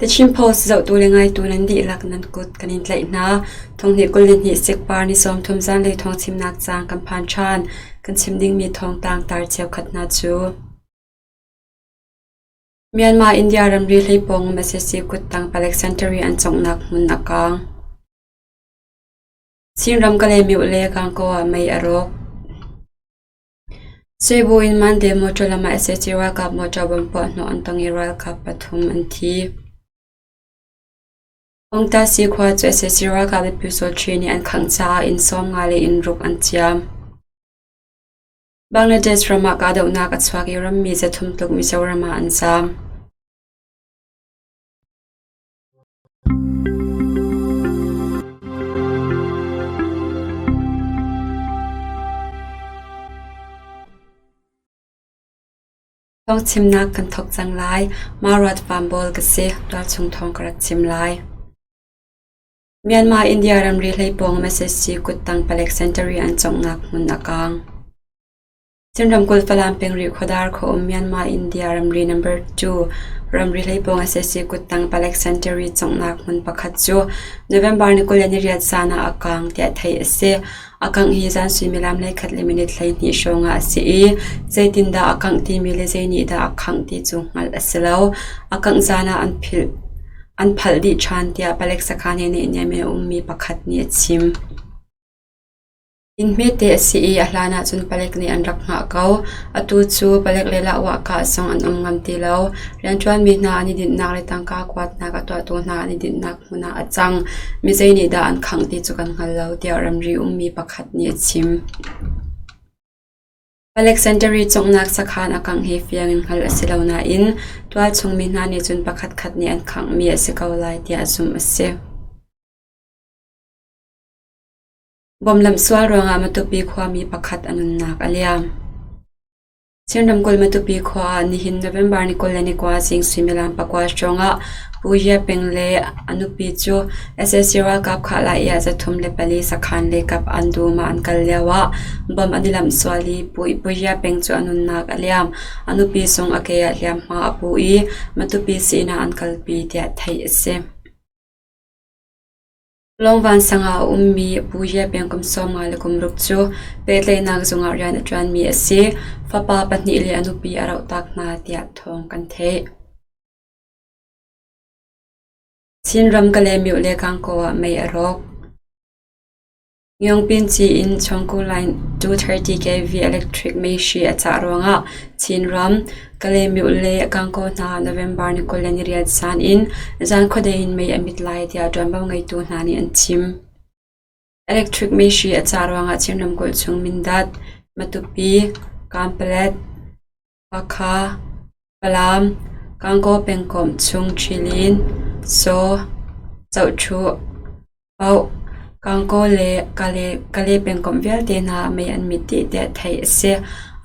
The Chin Post zohtu le ngaitu nan dihlak nan kut kan in tlaih hna. Thonghnih 22 sikpar ni 30 zanlei thawng chimnak caang kan phan ṭhan. Kan chim dingmi thawngtang tar cheukhat hna cu. Myanmar India ramri hlei pawng um sac kuttang palek sentari an conghnak hmun a kaang. Chinram Kalaymyo le Gangaw ah mei a rawk. Cebu in Mande motor lam ah sac ralkap motor bomb puahhnawh an tong i ralkap pathum an thi. Ongtasi khua cu sac ralkap le Pyusawhti nih an khangh caah inn 50 le inn ruk an ciam. Bangladesh ram ah kahdohnak a chuak i rammi 300 tluk Mizoram ah an zaam. Thawngchimnak kan thawk cang lai. Maruat Vanbawl ka si. Tualchung thawng ka rak chim lai. Myanmar India ramri hlei pawng sac kuttang palek sentari an conghnak hmun a kaang. Chin ramkulh Falam peng Rihkhawdar khua um Myanmar India ramri number 2 ramri hleipawng sac kuttang palek sentari conghnak hmun pakhat cu November ni 28 zan ah a kaang tiah theih a si. A kangh hi zan suimilam 11 le minute 12 hrawng ah a si i zeitindah a kangh timi le zei nih dah a khangh ti cu hngalh a si lo. A kangh zan ah an philh an phalh dih ṭhan tiah palek sakhan he naihniam in a ummi pakhat nih a chim. Inn hmete a si i a hlan ahcun palek nih an rak hngah ko. Atu cu palek le lahwahkah zong an um ngam ti lo. Rianṭuanmi hna an i dinhnak le tangka kuatnak a tuahtu hna an i dinhnak hmun ah a cang. Mi zei nih dah an khangh ti cu kan hngal lo, tiah ramri ummi pakhat nih a chim. Palek sentari conghnak sakhan a kangh hi fiang in hngalh a si lo nain tualchung mi hna nih cun pakhatkhat nih an khanghmi a si ko lai tiah zumh a si. Bawmlamh sual ruangah Matupi khuami pakhat a nunnak a liam. Chin ramkulh Matupi khua ah nihin November ni 29 zing suimilam 9 hrawng ah Pu Ye Peng le a nupi cu sac ralkap khah lai ah 304 sakhan le kap an dum ah an kal lio ah bom an i lamh sual i Pu Ye Peng cu a nunnak a liam. A nupi zong a ke ah hliamhma a pu i Matupi sii-inn ah an kalpi tiah theih a si. Lawngvansang ah a ummi Pu Ye Peng kum 50 le kum ruk cu pehtlaihnak zung ah rian a ṭuanmi a si. Fapa pahnih le a nupi a rohtak hna tiah thawng kan theih. Chinram Kalaymyo le Gangaw ah mei a rawk. Myongpinci in Chawngku Line 230 kV electric meihri a cah ruangah Chinram, Kalaymyo le Gangaw hna November ni 28 zan in zan khuadei in mei a mit lai tiah ṭuanvo ngeitu hna nih an chim. Electric meihri a cah ruangah Chin ramkulh chung Mindat, Matupi, Kanpalet, Hakha, Falam, Gangaw pengkomh chung Ṭhilin, Saw, Zohṭhuh, Pauh, Gangaw le Kale pengkomh vialte hna ah mei an mit dih tiah theih a si.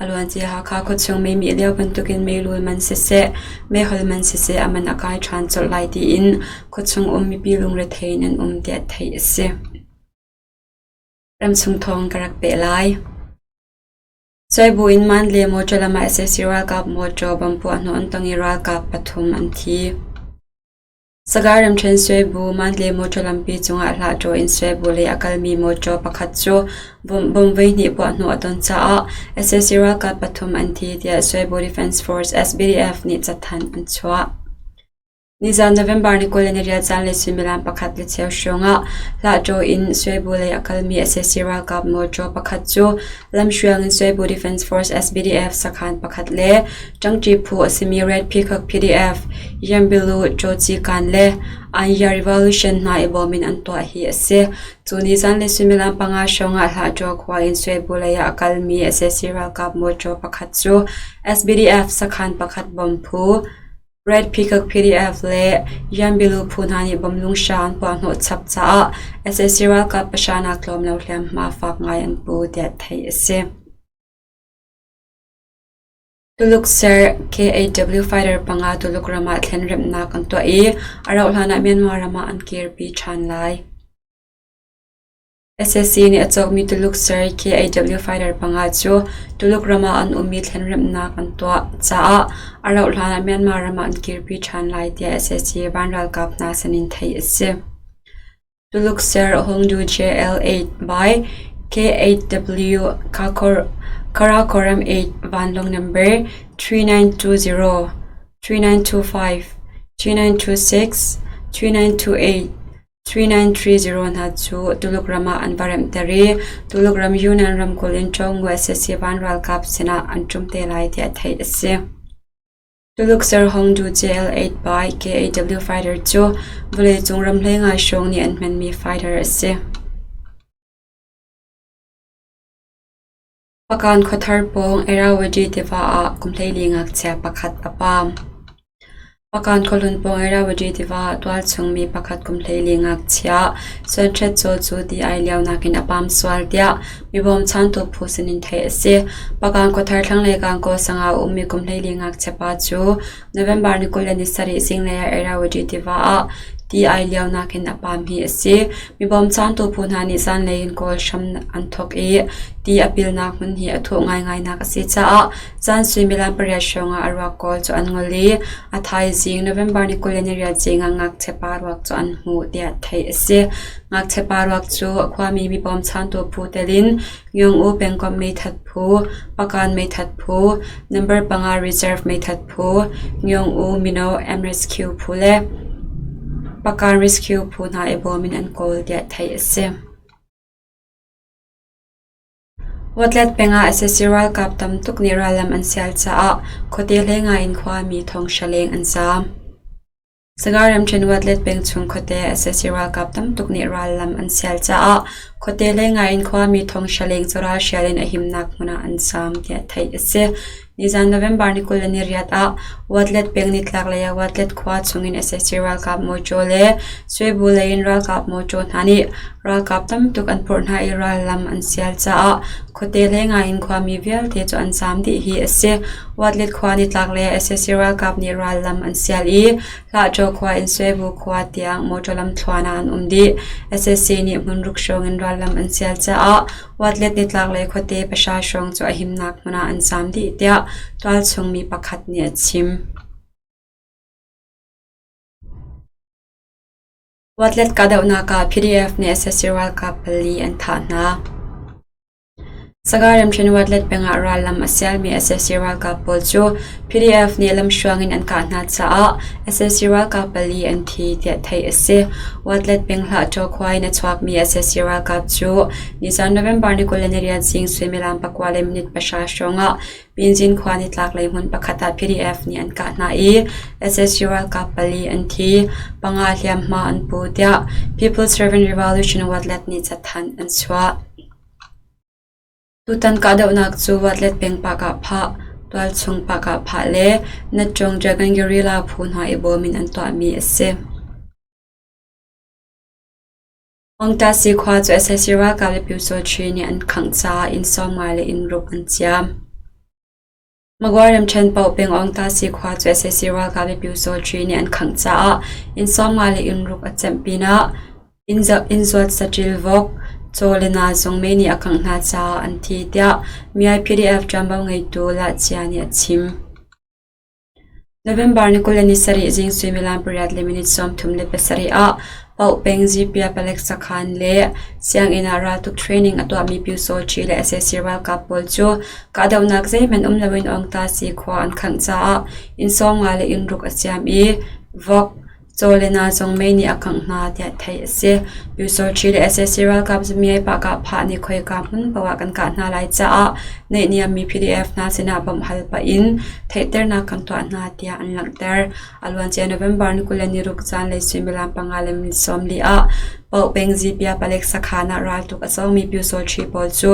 A luancia Hakha khuachung mei mih lio bantukin meilul man siseh, meihol man siseh a man a kai ṭhan colh lai tiin khuachung um mipi lungrethei in an um tiah theih a si. Ramchung thawng ka rak peh lai. Cuai in Mandalay mawṭaw lam ah sac ralkap mawṭaw bomb puahhnawh an tong i ralkap pathum an thi. Sagaing ramṭhen Suaibu Mandalay mawṭaw lampi cungah hlahṭaw in Suaibu lei a kalmi mawṭaw pakhat cu bomb voihnih puahhnawh a ton caah sac ralkap pathum an thi tiah Suaibu Defense Force SBDF nih cathanh an chuah. Nizaan November ni 28 zanlei suimilam pakhat le cheu hrawngah Hlahṭaw in Suaibu lei a kalmi sac ralkap mawṭaw pakhat cu lamhruang in Suaibu Defense Force SBDF sakhan pakhat le ṭangṭi phu a simi Red Peacock PDF, Yambilu Ṭawcikan le Anya Revolution hna i bawm in an tuah hi a si. Cu ni zanlei suimilam panga hrawngah Hlahṭaw khua in Suaibu lei ah a kalmi sac ralkap mawṭaw pakhat cu SBDF sakhan pakhat bawm phu Red Peacock PDF le Yanbilu phu hna nih bomb lunghrang an puahhnawh chap caah sac ralkap pahra nak tlawm lo hliamhma fak ngai an pu tiah theih a si. Tuluk ser KAW fighter panga Tuluk ram ah thlenremhnak an tuah i a rauh hlan ah Myanmar ram ah an kirpi ṭhan lai. Sac nih a cawkmi Tuluk ser KAW fighter panga cu Tuluk ram ah an ummi thlenremhnak an tuah caah a rauhhlan ah Myanmar ram ah an kirpi ṭhan lai tiah sac van ralkap hna sinin theih a si. Tuluk ser Hongdu JL-8 by K-8W Karakoram 8 vanlawng namber 3920, 3925, 3926, 3928, 3930 hna cu Tuluk ram ah an va remhter i Tuluk ram Yunnan ramkulh in Chonghua sac van ralkap sinah an ṭum te lai tiah theih a si. Tuluk ser Hongdu JL-8 by KAW fighter cu vawleicung ram hlei hrawng nih an hmanmi fighter a si. Pakan khuathar pawng Irrawaddy tiva ah kum 14 ngakchia pakhat a paam. Pakan khuahlun pawng Irrawaddy tiva ah tualchung mi pakhat kum 14 ngakchia Suanṭhet Caw cu ti ai lio nakin a paam sual tiah mi bawmchantu phu sinin theih a si. Pakan khuathar thlanglei Gangaw sang ah a ummi kum 14 ngakchia pa cu November ni 27 zinglei ah Irrawaddy tiva ah ti ai lio nakin a paam hi a si. Mi bawmchantu phu hna nih zanlei in kawl hram an thawk i ti a pilnak hmun hi a thuh ngaingainak a si caah zan suimilam pariat hrawng ah a ruak kawl cu an ngol i a thaizing November ni 28 zing ah ngakchia pa ruak cu an hmuh tiah theih a si. Ngakchia pa ruak cu a khuami mi bawmchantu phu tel in Myung-U pengkomh meithat phu, Pakan meithat phu, Number panga Reserve meithat phu, Myung-U mino M-Rescue phu le Pakan Rescue phu hna i bawm in an kawl tiah theih a si. Watlet peng ah sac ralkap tam tuk nih rallam an sial caah khuate hlei ngai in khuami thong hra leng an zaam. Sagaing ramṭhen Watlet peng chung khuate sac ralkap tamtuk nih rallam an sial caah khuate hlei ngai in khuami thong hra leng cu ralhrial in a himnak hmun ah an zaam tiah theih a si. Nizan November ni 28 ah Watlet peng nitlaklei ah Watlet khua chung in sac ralkap mawṭaw le Swebu lei in ralkap mawṭaw hna nih ralkap tamtuk an phurh hna i rallam an sial caah khuate hlei ngai in khuami vialte cu an zaam dih hi a si. Watlet khua nitlaklei ah sac ralkap nih rallam an sial i Hlahṭaw khua in Swebu khua tiang mawṭaw lamthluan ah an um dih. Sac nih hmunruk hrawng in rallam an sial caah Watlet nitlaklei khuate pahra hrawng cu a himnak hmun ah an zaam dih tiah tualchung mi pakhat nih a chim. Watlet kahdohnak ah PDF nih sac ralkap pali an thah hna. Sagaing ramṭhen Watlet peng ah rallam a sialmi sac ralkap pawl cu PDF nih lamhruang in an kah hna caah sac ralkap pali an thi tiah theih a si. Watlet peng Hlahṭaw khua in a chuakmi sac ralkap cu nizan November ni 28 zing suimilam pakua le minute pahra hrawng ah Pinzin khua nitlaklei hmun pakhat ah PDF nih an kah hna i sac ralkap pali an thi, panga hliamhma an pu tiah People's Servant Revolution Watlet nih cathanh an chuah. Tutan kahdohnak cu Watlet peng Pahkahphah, tualchung Pahkahphah le Natchawng Dragon Guerrilla phu hna i bawm in an tuahmi a si. Ongtasi khua cu sac ralkap le Pyusawṭhi nih an khangh caah inn sawmnga le inn ruk an ciam. Magwa ramṭhen paoh peng Ongtasi khua cu sac ralkap le Pyusawṭhi nih an khangh caah inn sawmnga le inn ruk a cemh pinah inn zuat saṭil vok, caw le naa zong mei nih a khangh hna caah an thi tiah MIPDF ṭuanvo ngeitu Lahcia nih a chim. November ni 27 zing suimilam pariat le minute 37 ah Paoh peng Zipia palek sakhan le sianginn ah raltuk training a tuahmi Pyusawṭhi le sac ralkap pawl cu kahdohnak zeihmanh um loin Ongtasi khua an khangh caah inn sawmnga le inn ruk a ciam i vok, Caw le naa zong mei nih a khangh hna tiah theih a si. Pyusawṭhi le sac ralkap zamiai pahkahphah nih khoika hmun paoh ah kan kah hna lai caah naihniammi PDF hna sinah bawmh hal pah in theihternak kan tuah hna tiah an langhter. A luancia November ni 26 zanlei suimilam panga le minute 40 ah Paoh peng Zipia palek sakhan ah raltuk a cawngmi Pyusawṭhi pawl cu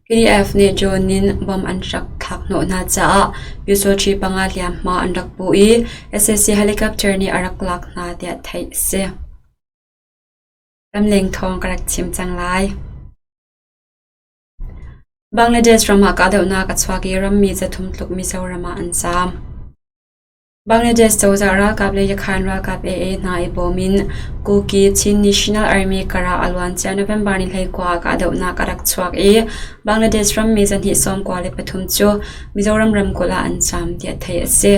PDF nih drone in bomb an rak thlak hnawh hna caah Pyusawṭhi panga hliamhma an rak pu i sac helicopter nih a rak lak hna tiah theih a si. Ramleng thawng ka rak chim cang lai. Bangladesh ram ah kahdohnak a chuak i rammi zathum tluk Mizoram ah an zaam. Bangladesh cozah ralkap le Yakhan ralkap AA hna i bawm in Kuki Chin National Army karah a luancia November ni 19 ah kahdohnak a rak chuak i Bangladesh rammi 293 cu Mizoram ramkulh ah an caam tiah theih a si.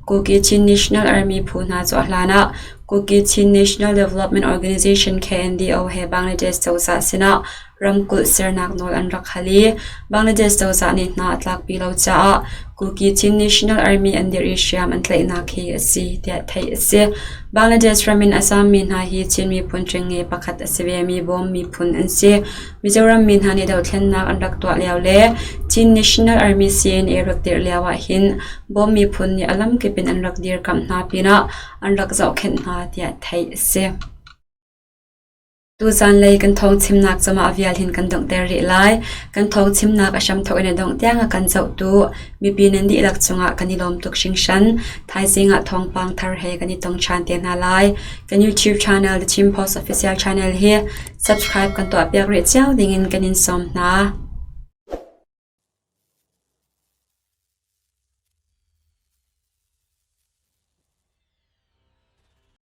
Kuki Chin National Army phu hna cu a hlan ah Kuki Chin National Development Organization KNDO he Bangladesh cozah sinah ramkulh sernak nawl an rak hal i Bangladesh cozah nih hna a tlakpi lo caah Kuki Chin National Army an dirh i hriam an tlaihnak hi a si tiah theih a si. Bangladesh ram in a zaammi hna hi Chin miphun ṭengnge pakhat a si vemi Bawm miphun an si. Mizoram mi hna nih dothlennak an rak tuah lio le Chin National Army CNA rak dirh lio ahhin Bawm miphun nih a lamkip in an rak dirkamh hna pinah an rak zohkhenh hna tiah theih a si. Tuzanlei kan thawngchimnak cu mah vial hin kan donghter rih lai. Kan thawngchimnak a hramthawk in a dongh tiang a kan zohtu mipi nan dihlak cungah kan i lawm tuk hringhran. Thaizing ah thawngpang thar he kan i tong ṭhan te hna lai. Kan YouTube channel The Chin Post Official Channel hi subscribe kan tuahpiak rih cio dingin kan in sawm hna.